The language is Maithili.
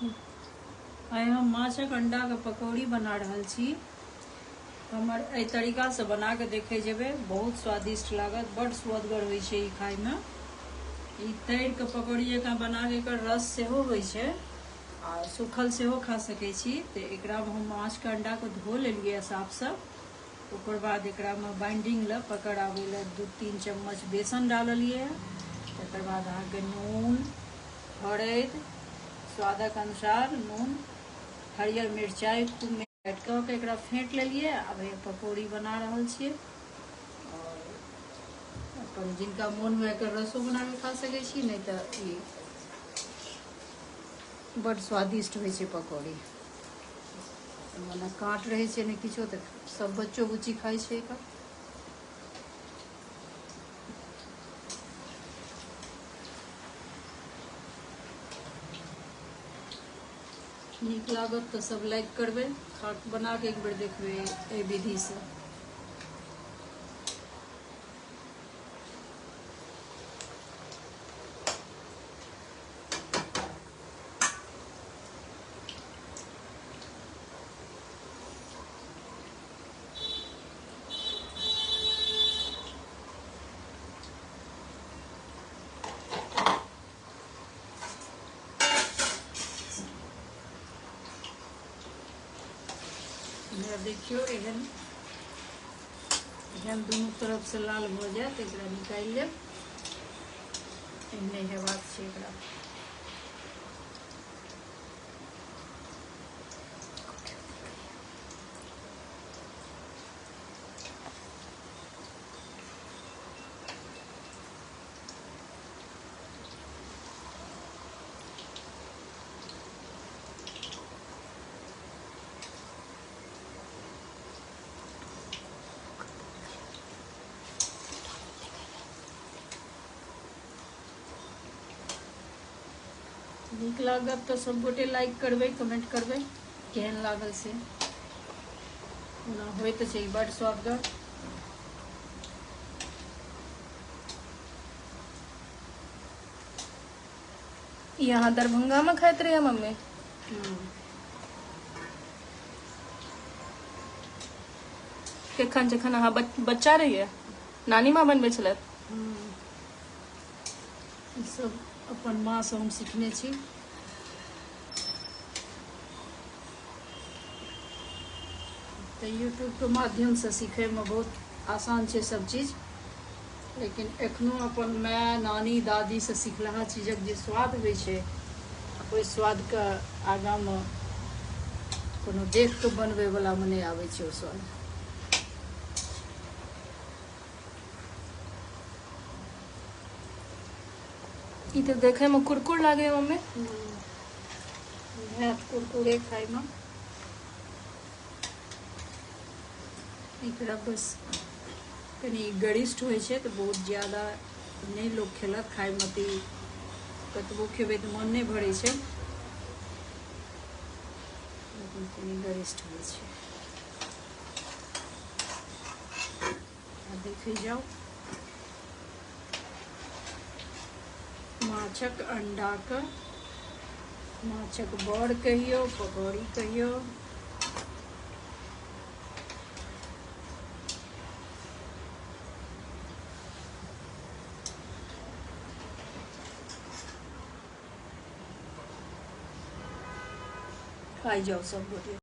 आइ हम माछक अंडाके पकौड़ी बना रहल छी। हमर एहि तरीकासँ बना कऽ देखै जेबै, बहुत स्वादिष्ट लागत, बड्ड सुअदगर होइ छै ई खाइमे। ई तरि कऽ पकौड़ी जकाँ बना कऽ एकर रस सेहो होइ छै आ सूखल सेहो खा सकै छी। तऽ एकरामे हम माछके अंडाके धो लेलियै साफसँ। ओकर बाद एकरामे बाइंडिंग लए पकड़ आबै लए 2-3 चम्मच बेसन डाललियै। तकर बाद अहाँके नून, हरदि स्वादक अनुसार, नून, हरियर मिरचाइ खूब काटि कऽ के एकरा फेंट लेलियै। आब हे पकौड़ी बना रहल छियै। आओर अपन जिनका मोन हुए एकर रसो बना कऽ खा सकै छी, नहि तऽ ई बड्ड स्वादिष्ट होइ छै पकौड़ी। मने काँट रहै छै नहि किछो, तऽ सब बच्चो बुच्ची खाइ छै एकर। नीक लागत तऽ सब लाइक करबै, खा बना कऽ एक बेर देखबै एहि विधिसँ। देखियौ एहन एहन दुनू तरफ से लाल भऽ जायत, एकरा निकालि लेब। एहने हेबाक छै एकरा। नीक लागत तऽ सब गोटे लाइक करबै, कमेंट करबै केहन लागल से। ओना होइ तऽ छै बड्ड स्वादगर। ई अहाँ दरभंगा में खाइत रहियै मम्मी? कखन जखन अहाँ बच्चा रहियै, नानी माँ बनबै छलथि? ई सब अपन माँसँ हम सीखने छी। तऽ यूट्यूबके माध्यमसँ सीखैमे बहुत आसान छै सब चीज, लेकिन एखनो अपन माय, नानी, दादीसँ सिखलहा चीजक जे स्वाद होइ छै, ओहि स्वादके आगाँमे कोनो देख कऽ बनबैवलामे नहि आबै छै ओ स्वाद। ई तऽ देखैमे कुरकुर लागैए मम्मी। हैत कुरकुरे खाइमे। एकरा बस कनि गरिष्ठ होइ छै तऽ बहुत ज्यादा नहि लोक खेलक। खाइमे तऽ ई कतबो खेबै तऽ मन नहि भरै छै, लेकिन कनि गरिष्ठ होइ छै। आ देखै जाउ माछक अंडाके, माछक बड़ कहियौ, पकौड़ी कहियौ। खाइ जाउ सब गोटे।